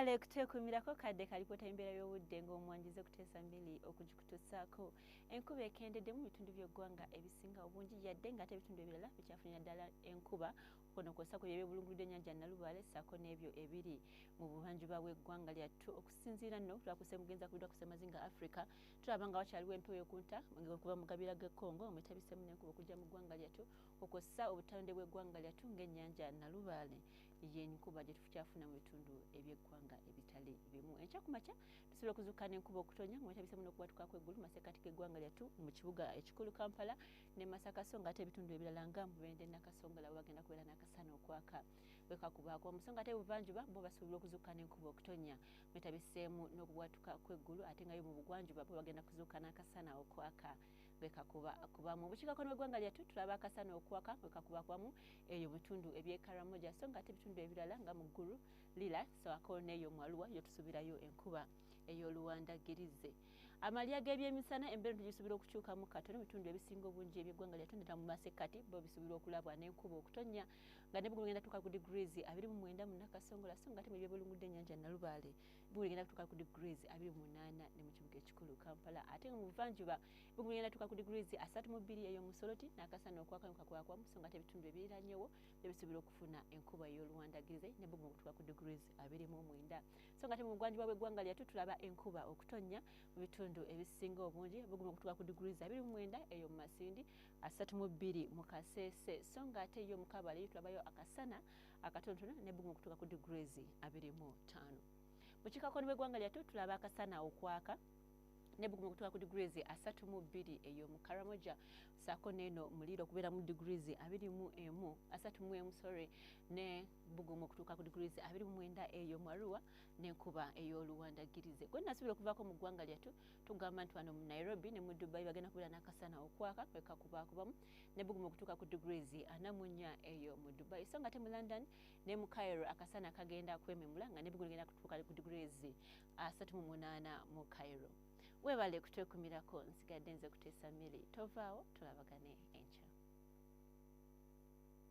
Webale kutwekuumirako kadde kalipota embeera y'obudde ng'omwanjize Kuteesa Mbili okugikutuusaako. Enkuba ekendedde mu bitundu by'eggwanga ebisinga obungi, yadde ng'ate ebitundu ebirala bikyafunira ddala enkuba. Kuno kw'ossa ku by'ebyobulunguludde ennyanja Nalubaale ssaako n'ebyo ebiri mu buvanjuba bw'eggwanga lyattu. Okusinziira nno twakuse mugenzi akubiddwa ku Ssemazinga Africa, tulaba nga wakyaliwo empewo ekunta okuva mu gabira g'e Congo omwetabiseemu n'enkuba okujja mu ggwanga lyattu, okwossa obutonde bw'eggwanga lyattu ng'ennyanja Nalubaale y'enkuba gye tukyafuna mu bitundu eby'eggwanga ebitali bimu. Enkya ku makya tusobola okuzuukuka n'enkuba okutonya nga mwetabiseemu n'okubwatuka kw'eggulu mu masekkati g'eggwanga lyattu mu kibuga ekikulu Kampala ne Masaka, so ng'ate ebitundu ebirala nga Mubende, Nakasongola bo bagenda kubeera n'akasana okwaka bwe kakubaako. So ng'ate ebuvanjuba bo basuubirwa okuzuukuka n'enkuba okutonya mwetabiseemu n'okubwatuka kw'eggulu, ate nga yo mu bugwanjuba bo bagenda kuzuukuka n'akasana okwaka bwe kakuba kubamu. Obukiikakkono bw'eggwanga lyattu tulaba akasana okwaka bwe kakuba kubamu eyo mu bitundu eby'e Karamoja, so ng'ate ebitundu ebirala nga mu Ggulu, Lira saako n'eyo mu Arua yo tusuubirayo enkuba ey'oluwandagirize. Amalya g'ebyemisana embeera tugisuubira okukyukamu katono mu bitundu ebisinga obungi eby'eggwanga lyattu, naddala mu masekkati bo bisuubirwa okulabwa n'enkuba okutonnya nga ne bugenda tuuka ku degrees 29 mu Nakasongola, so ng'ate mu ebyobulungudde ennyanja Nalubaale bugenda kutuuka ku degrees 28 ne mu kibuga ekikulu Kampala, ate nga mu buvanjuba bugenda tuuka ku degrees 32 eyo mu Soroti n'akasana okwaka kakwakwamu, so ng'ate ebitundu ebiriranyewo byo bisuubirwa okufuna enkuba ey'oluwandagirize ne buguma okutuuka ku degrees 29. So ng'ate mu bugwanjuba bw'eggwanga lyattu tulaba enkuba okutonnya mu bitundu ebisinga obungi, buguma okutuuka ku degrees 29 eyo mu Masindi, 32 mu Kasese, so ng'ate yo mu Kabale tulabayo akasana akatonotono ne buguma okutuuka ku degrees 25. Mu kikakono bw'eggwanga lyattu tulaba akasana okwaka ne buguma okutuuka ku degrees 32 eyo mu Karamoja, saako n'eno muliro okubeera mu degrees 21, 31 sorry, ne buguma okutuuka ku degrees 29 eyo mu Arua n'enkuba ey'oluwandagirize. Gwe nasuubira okuvaako mu ggwanga lyattu tugamba nti wano mu Nairobi ne mu Dubai bagenda kubeera n'akasana okwaka kwe kakubaakubamu ne buguma okutuuka ku degrees 44 eyo mu Dubai, so ng'ate mu London ne mu Cairo akasana kagenda kwememula nga ne buguma genda kutuuka ku degrees 38 mu Cairo. Webale kutwekumirako, nsigadde nze Kuteesa Milly. Tovaawo, tulabagane enkya.